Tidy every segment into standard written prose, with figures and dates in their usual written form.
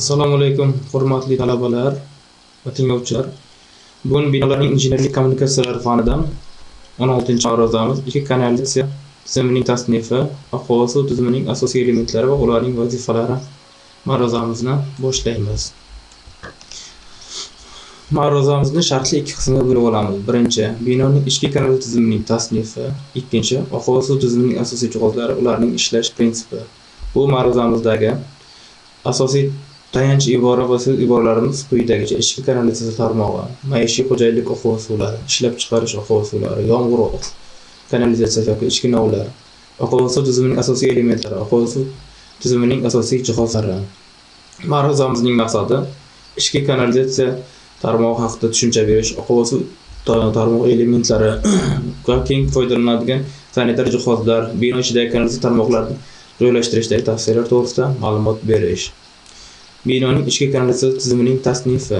Assalomu alaykum, hurmatli talabalar va tinglovchilar. Bugun binolarning injenerlik kommunikatsiyalari fanidan 16-ma'ruzamiz ichki kanalizatsiya tizimining tasnifi, oqova suv tizimining asosiy elementlari va ularning vazifalari ma'ruzamizni boshlaymiz. Ma'ruzamizni shartli ikki qismga bo'lib olamiz. Birinchi, binoning ichki kanalizatsiya tizimining tasnifi, ikkinchi, oqova suv tizimining asosiy jihozlari, ularning ishlash prinsipi. Bu ma'ruzamizdagi asosiy tayanch ibora va so'z iboralarimiz quyidagicha: ichki kanalizatsiya tarmog'i, maishiy xo'jalik oqova suvlari, ishlab chiqarish oqova suvlari, yomg'ir kanalizatsiyasi yoki ichki novlar, oqova suv tizimining asosiy elementlari, oqova suv tizimining asosiy jihozlari. Ma'ruzamizning maqsadi ichki kanalizatsiya tarmog'i haqida tushuncha berish, oqova suv tarmog'i elementlari va keng foydalaniladigan sanitar jihozlar, bino ichidagi kanalizatsiya tarmoqlarini joylashtirishdagi tavsiyalar to'g'risida ma'lumot berish. Binoning ichki kanalizatsiya tizimining tasnifi.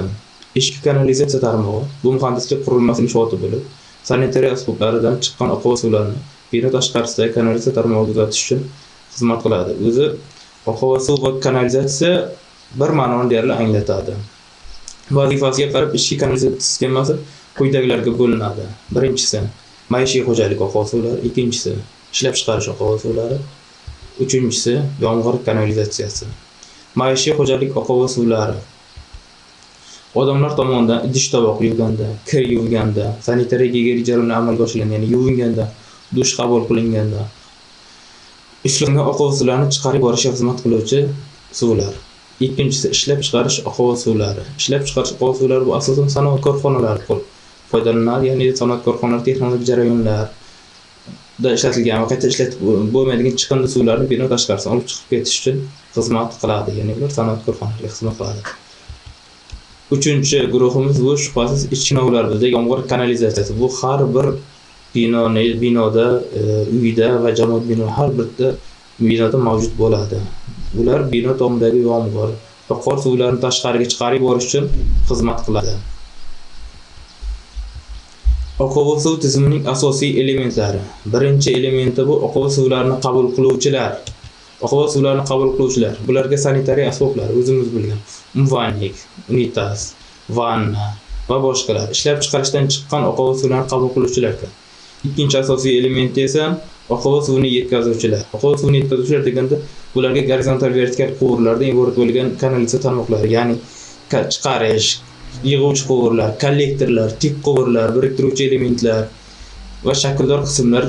Ichki kanalizatsiya tarmog'i bu muhandislik qurilmasi inshooti bo'lib, sanitariya asboblaridan chiqqan oqova suvlarni bino tashqarisidagi kanalizatsiya tarmog'iga uzatish uchun xizmat qiladi. O'zi oqova suv va kanalizatsiya bir ma'noni deyarli anglatadi. Vazifasiga qarab ichki kanalizatsiya sistemasi quyidagilarga bo'linadi. Birinchisi, maishiy xo'jalik oqova suvlari, ikkinchisi, ishlab chiqarish oqova suvlari, uchinchisi, yomg'ir kanalizatsiyasi. Maishiy xo'jalik oqova suvlari odamlar tomonidan idish tovoq yuvganda, kir yuvganda, sanitariya gigiyena jarayonlari amalga oshirilganda, ya'ni yuvinganda, dush qabul qilinganda ishlangan oqova suvlarni chiqarib yuborishga xizmat qiluvchi suvlar. Ikkinchisi, ishlab chiqarish oqova suvlari. Ishlab chiqarish oqova suvlari bu asosan sanoat korxonalarida foydalaniladi, ya'ni sanoat korxonalari texnologik jarayonlarda ishlatilgan va qayta ishlatib bo'lmaydigan chiqindi suvlarni bino tashqarisidan olib chiqib ketish uchun xizmat qiladi, ya'ni ular sanoat korxonalariga xizmat qiladi. Uchinchi guruhimiz bu shubhasiz ichki novlar, bizda yomg'ir kanalizatsiyasi. Bu har bir binoda, uyda va jamoat bino har birda binoda mavjud bo'ladi. Ular bino tomidagi yomg'ir va qor suvlarini tashqariga chiqarib yuborish uchun xizmat qiladi. Oqova suv tizimining asosiy elementlari. Birinchi elementi bu oqova suvlarni qabul qiluvchilar. Oqova suvlarni qabul qiluvchilar. Bularga sanitariya asboblari, o'zimiz bilgan umvanlik, unitaz, vanna va boshqalar. Ishlab chiqarishdan chiqqan oqova suvlarni qabul qiluvchilar. Ikkinchi asosiy elementi esa oqova suvini yetkazuvchilar. Oqova suvini yetkazuvchilar deganda bularga gorizontal, vertikal quvurlardan iborat bo'lgan kanalizatsiya tarmoqlari, ya'ni chiqarish, yig'uvchi quvurlar, kollektorlar, tik quvurlar, biriktiruvchi elementlar va shakldor qismlar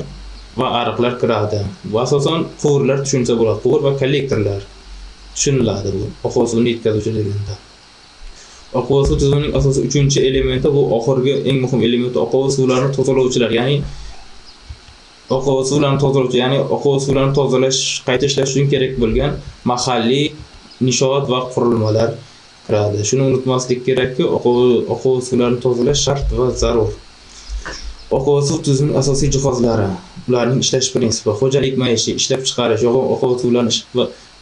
va ariqlar kiradi. Bu asosan quvurlar tushunsa bo'ladi. Quvur va kollektorlar tushuniladi bu oqova suvini yetkazuvchi deganda. Oqova suv tizimining asosiy uchinchi elementi bu oxirgi eng muhim elementi oqova suvlarni tozalovchilar, ya'ni oqova suvlarni tozalovchi, ya'ni oqova suvlarni tozalash, qayta ishlash uchun kerak bo'lgan mahalliy inshoot va qurilmalar kiradi. Shuni unutmaslik kerakki, oqova suvlarni tozalash shart va zarur. Oqova suv tizimining asosiy jihozlari, ularning ishlash prinsipi, xo'jalik maishiy, ishlab chiqarish, oqova suvlarni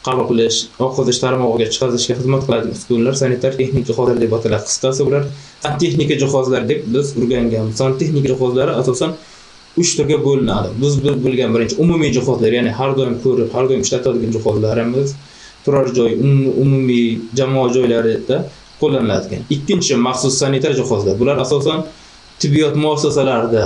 qabul qilish, oqozish tarmog'iga chiqarishga xizmat qiladigan uskunalar sanitar texnik jihozlar deb ataladi. Qisqasi ular santexnika jihozlari deb biz o'rganganmiz. Santexnika jihozlari asosan 3 turga bo'linadi. Biz bilgan birinchi umumiy jihozlar, ya'ni har doim ko'rib, har doim ishlatadigan jihozlarimiz, turar joy, umumiy jamoat joylarida qo'llaniladigan. Ikkinchi maxsus sanitar jihozlar. Bular asosan tibbiyot muassasalarida,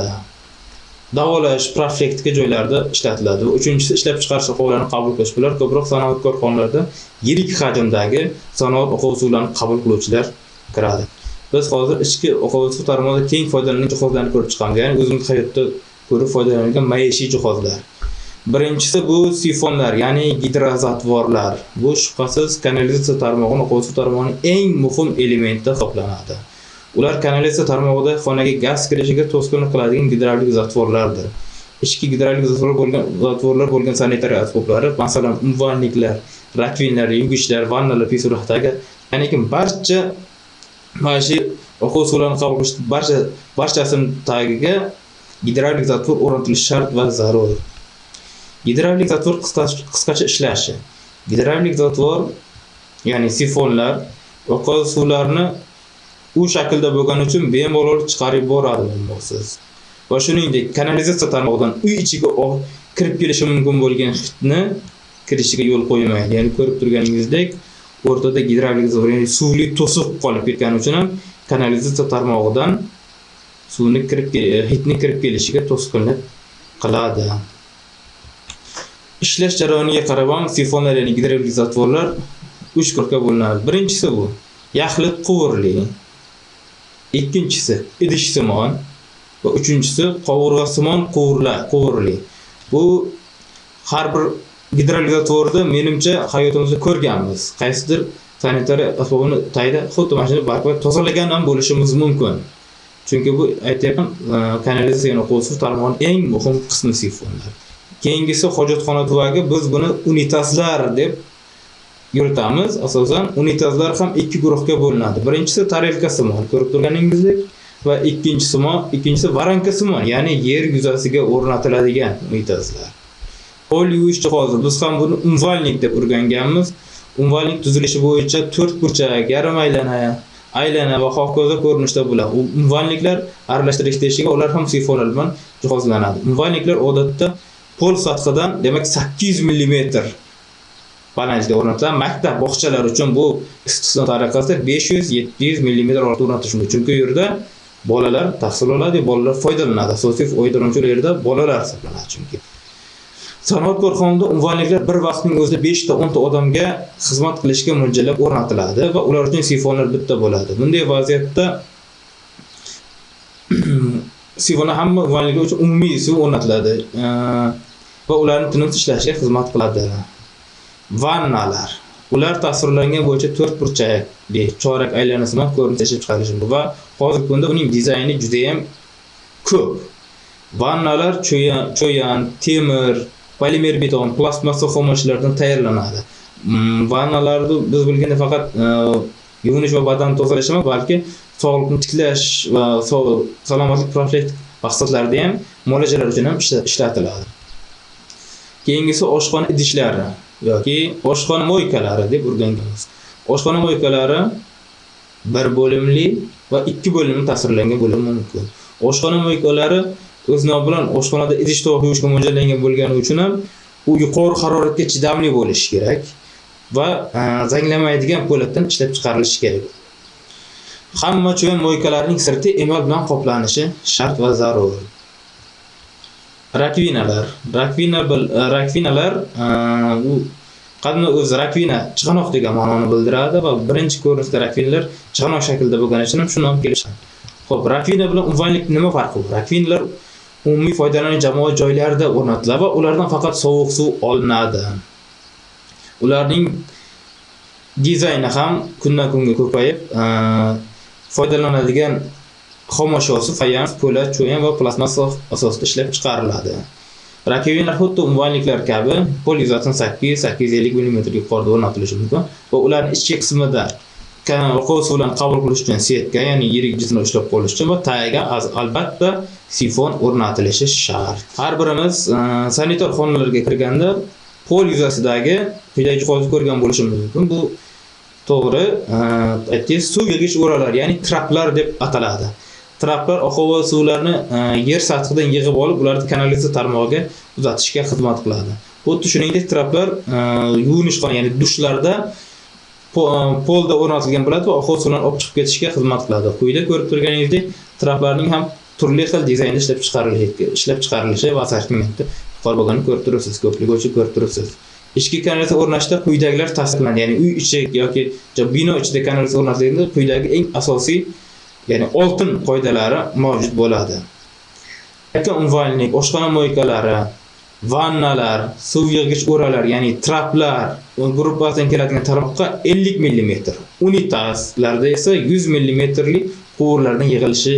davolash, profilaktika joylarida ishlatiladi. Va uchinchisi ishlab chiqarish oqovlarini qabul qilish. Bular ko'proq sanoat korxonalarida yirik hajmdagi sanoat oqova suvlarini qabul qiluvchilar kiradi. Biz hozir ichki oqova suv tarmog'ida keng foydalanilgan jihozlarni ko'rib chiqamiz, ya'ni o'zimiz hayotda ko'rib foydalanilgan maishiy jihozlar. Birinchisi bu sifonlar, ya'ni gidrozatvorlar. Bu shubhasiz kanalizatsiya tarmog'ining, oqova suv tarmog'ining eng muhim elementi hisoblanadi. Ular kanalizatsiya tarmog'ida xonaga gaz kirishiga to'sqinlik qiladigan gidravlik zatvorlardir. Ichki gidravlik zatvorlar bo'lgan sanitariya asboblari, masalan, umvanliklar, rakvinlar, yuvgichlar, vannalar, pisurahdagi, ya'ni barcha maishiy oqova suvlarni qabul qilish barchasining tagiga gidravlik zatvor o'rnatilishi shart va zarur. Gidravlik zatvor qisqacha ishlashi. Gidravlik zatvor, ya'ni sifonlar oqova suvlarni u shaklda bo'lgani uchun bemalol chiqarib boradi muammosiz. Va shuningdek, kanalizatsiya tarmog'idan uy ichiga kirib kelishi mumkin bo'lgan hidni kirishiga yo'l qo'ymaydi. Ya'ni ko'rib turganingizdek, O'rtada gidravlik zavor, ya'ni suvli to'siq qolib ketgani uchun ham kanalizatsiya tarmog'idan suvni kirib, hidni kirib kelishiga to'sqinlik qiladi. Ishlash jarayoniga qarab ham sifonlar, ya'ni gidravlik zatvorlar 3 guruhga bo'linadi. Birinchisi bu yaxlit quvurli, ikkinchisi idishsimon va uchinchisi qovurg'asimon quvurli. Bu har bir gidravlik zatvorda menimcha hayotimizda ko'rganmiz. Qaysidir sanitariya asbobini tagida xuddi mana shuni barpo tozalagan ham bo'lishimiz mumkin. Chunki bu aytyapman, kanalizatsiya yo'q suv tarmog'ining eng muhim qismi sifonlar. Keyingisi hojatxona tuvagi, biz buni unitazlar deb yuritamiz. Asosan unitazlar ham 2 guruhga bo'linadi. Birinchisi tarelkasimon, ko'rib turganingizdek, va ikkinchisi varankasimon, ya'ni yer yuzasiga o'rnatiladigan unitazlar. Qo'l yuvish jihozi, biz ham buni umvalnik deb o'rganganmiz. Umvalnik tuzilishi bo'yicha 4 burchak, yarim aylana, aylana va hokazo ko'rinishda bo'ladi. Umvalniklar aralashtirish teshiga, ular ham sifonlar bilan jihozlanadi. Umvalniklar odatda pol sathidan, demak 800 mm balandlikda o'rnatiladi. Maktab, bog'chalar uchun bu istisno tariqasida 500-700 mm orada o'rnatish mumkin. Chunki u yerda bolalar tahsil oladi, bolalar foydalanadi. Asosiy foydalanuvchilar yerda bolalar hisoblanadi chunki. Sanoat korxonasida umvalniklar bir vaqtning o'zida 5 ta 10 ta odamga xizmat qilishga mo'ljallab o'rnatiladi va ular uchun sifonlar bitta bo'ladi. Bunday vaziyatda sifonlar hamma umvalniklar uchun umumiy suv o'rnatiladi va ularni tinimsiz ishlashiga xizmat qiladi. Vannalar. Ular tasvirlangan bo'yicha 4 burchakli chorak aylanasiman ko'rinishda ishlab chiqarilishi mumkin va hozirgi kunda uning dizayni juda ham ko'p. Vannalar cho'yan, temir, polimer beton, plastmassa xomashyolardan tayyorlanadi. Vannalarni biz bilganda faqat yuvinish va badan tozalash emas, balki sog'liqni tiklash va salomatlik profilaktik maqsadlarida ham muolajalar uchun ham ishlatiladi. Keyingisi oshxona idishlari yoki oshxona moykalari deb o'rganganmiz. Oshxona moykalari bir bo'limli va 2 bo'limli tasvirlangan bo'lishi mumkin. Oshxona moykalari o'z nomi bilan oshxonada idish tovoq yuvishga mo'ljallangan bo'lgani uchun ham u yuqori haroratga chidamli bo'lishi kerak va zanglamaydigan po'latdan ishlab chiqarilishi kerak. Hamma cho'yan moykalarning sirti emal bilan qoplanishi shart va zarur. Rakvinalar. Rakvinalar u qadimda o'zi rakvina chig'anoq degan ma'noni bildiradi va birinchi ko'rinishda rakvinalar chig'anoq shaklida bo'lgani uchun ham shu nom kelib chiqqan. Xo'p, rakvina bilan umvalnik nima farqi bor? Rakvinalar umumiy foydalanish jamoat joylarida o'rnatiladi va ulardan faqat sovuq suv olinadi. Ularning dizayni ham kundan kunga ko'payib, foydalanadigan xomashyosi fayans, po'lat, cho'yan va plastmassa asosida ishlab chiqariladi. Rakvinalar xuddi umvalniklar kabi pol yuzasidan 800-850 mm yuqorida o'rnatilishi mumkin va ularning ichki qismida oqova suvlarni qabul qilish uchun setka, ya'ni yirik jismni ushlab qolish uchun va tagiga albatta sifon o'rnatilishi shart. Har birimiz sanitar xonalarga kirganda pol yuzasidagi quyidagi jihozni ko'rgan bo'lishimiz mumkin. Bu to'g'ri, aytdingiz, suv yig'ish o'ralari, ya'ni traplar deb ataladi. Traplar oqova suvlarni yer sathidan yig'ib olib, ularni kanalizatsiya tarmog'iga uzatishga xizmat qiladi. Xuddi shuningdek, traplar yuvinish xona, ya'ni dushlarda polda o'rnatilgan bo'ladi va oqova suvlarni olib chiqib ketishga xizmat qiladi. Quyida ko'rib turganingizdek, traplarning ham turli xil dizaynda ishlab chiqarilishi va assortimenti yuqori bo'lganini ko'rib turibsiz, ko'pligi uchun ko'rib turibsiz. Ichki kanalizatsiya o'rnatishda quyidagilar tasdiqlanadi, ya'ni uy ichi yoki bino ichida kanalizatsiya o'rnatilganda quyidagi eng asosiy, ya'ni oltin qoidalari mavjud bo'ladi. Umvalnik, oshxona moykalari, vannalar, suv yig'ish o'ralar, ya'ni traplar gruppasidan keladigan tarmoqqa 50 mm, unitazlarda esa 100 mmli quvurlardan yig'ilishi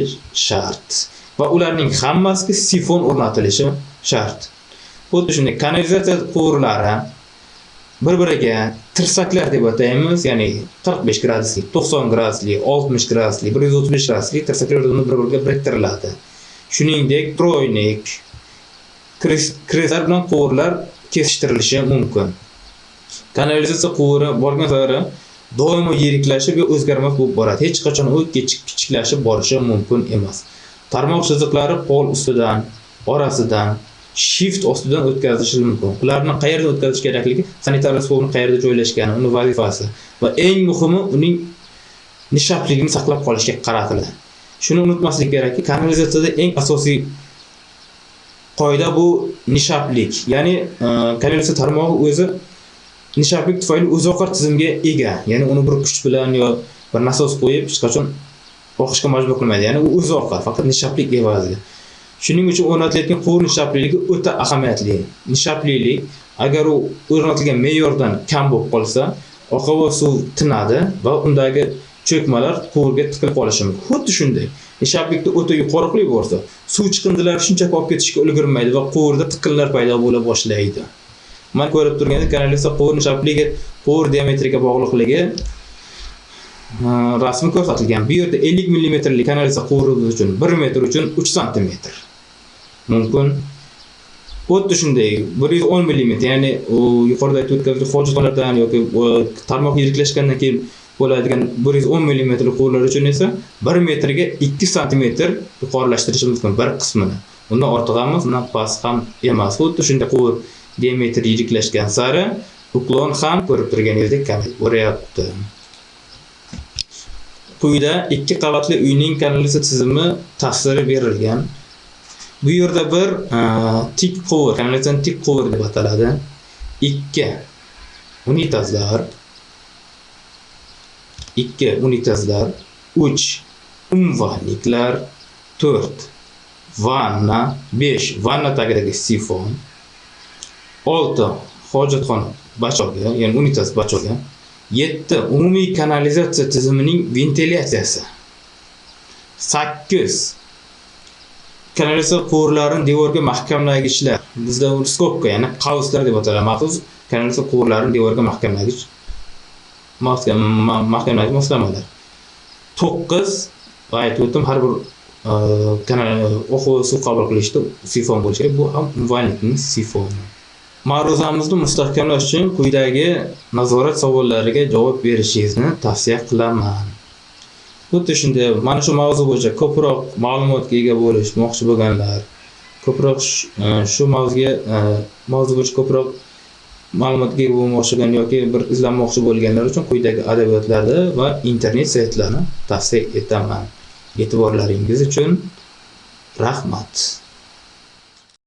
shart va ularning hammasiga sifon o'rnatilishi shart. Xuddi shunday kanalizatsiya quvurlari bir-biriga tirsaklar deb ataymiz, ya'ni 45 graduslik, 90 graduslik, 60 graduslik, 135 graduslik tirsaklar bir-biriga biriktiriladi. Shuningdek, troynik, kreslar bilan quvurlar kesishtirilishi mumkin. Kanalizatsiya quvuri borgan sari doimo yiriklashib va o'zgarmas bo'lib boradi. Hech qachon u kichiklashib borishi mumkin emas. Tarmoq chiziqlari pol ustidan, orasidan shift ostidan o'tkazilishi mumkin. Ularni qayerda o'tkazish kerakligi, sanitar asbobning qayerda joylashgani, uning vazifasi va eng muhimi uning nishapligini saqlab qolishga qaratiladi. Shuni unutmaslik kerakki, kanalizatsiyada eng asosiy qoida bu nishaplik. Ya'ni kanalizatsiya tarmog'i o'zi nishaplik tufayli o'zoqar tizimga ega. Ya'ni uni bir kuch bilan yo bir nasos qo'yib hech qachon oqishga majbur qilmaydi. Ya'ni u o'zi oqar, faqat nishaplik evaziga. Shuning uchun o'rnatilayotgan quvur nishapliligi o'ta ahamiyatli. Nishaplilik agar u o'rnatilgan me'yordan kam bo'lib qolsa, oqova suv tinadi va undagi cho'kmalar quvurga tiqilib qolishi mumkin. Xuddi shunday, nishaplikda o'ta yuqoriqlik bo'lsa, suv chiqindilari shunchaki olib ketishga ulgurmaydi va quvurda tiqinlar paydo bo'la boshlaydi. Mana ko'rib turganingiz kanalizatsiya quvur nishapligi quvur diametriga bog'liqligi rasmi ko'rsatilgan. Bu yerda 50 mm kanalizatsiya quvuri uchun 1 metr uchun 3 sm mumkin. Xuddi shunday 110 mm, ya'ni u yuqorida aytib o'tganimizdek hojatxonalardan yoki tarmoq yiriklashgandan keyin bo'ladigan 110 mm quvurlar uchun esa 1 metrga 2 sm yuqorilashtirish mumkin bir qismini. Undan ortiq emas, undan past ham emas. Xuddi shunday quvur diametri yiriklashgan sari uklon ham ko'rib turganingizdek kamayib boryapti. Quyida 2 qavatli uyning kanalizatsiya tizimi tasviri berilgan. Bu yerda bir tik quvur, kanalizatsiya tik quvur deb ataladi. 2 unitazlar, 2 unitazlar, 3 umvalniklar, 4 vanna, 5 vanna tagidagi sifon, 6 hojatxona bachogi, ya'ni unitaz bachogi, 7 umumiy kanalizatsiya tizimining ventilyatsiyasi, 8 kanalizatsiya quvurlarini devorga mahkamlagichlar, bizda skobka, ya'ni qavslar deb ataladi. Maxsus kanalizatsiya quvurlarini devorga mahkamlagich moslamalar. 9 va aytib o'tdim, har bir oqova suv qabul qilishda sifon bo'lishi kerak. Bu ham umvalnikning sifoni. Ma'ruzamizni mustahkamlash uchun quyidagi nazorat savollariga javob berishingizni tavsiya qilaman. Xuddi shunday mana shu mavzu bo'yicha ko'proq ma'lumotga ega bo'lishmoqchi bo'lganlar, ko'proq shu mavzu bo'yicha ko'proq ma'lumotga ega bo'lmoqchi bo'lgan yoki bir izlanmoqchi bo'lganlar uchun quyidagi adabiyotlarda va internet saytlarini tavsiya etaman. E'tiborlaringiz uchun rahmat.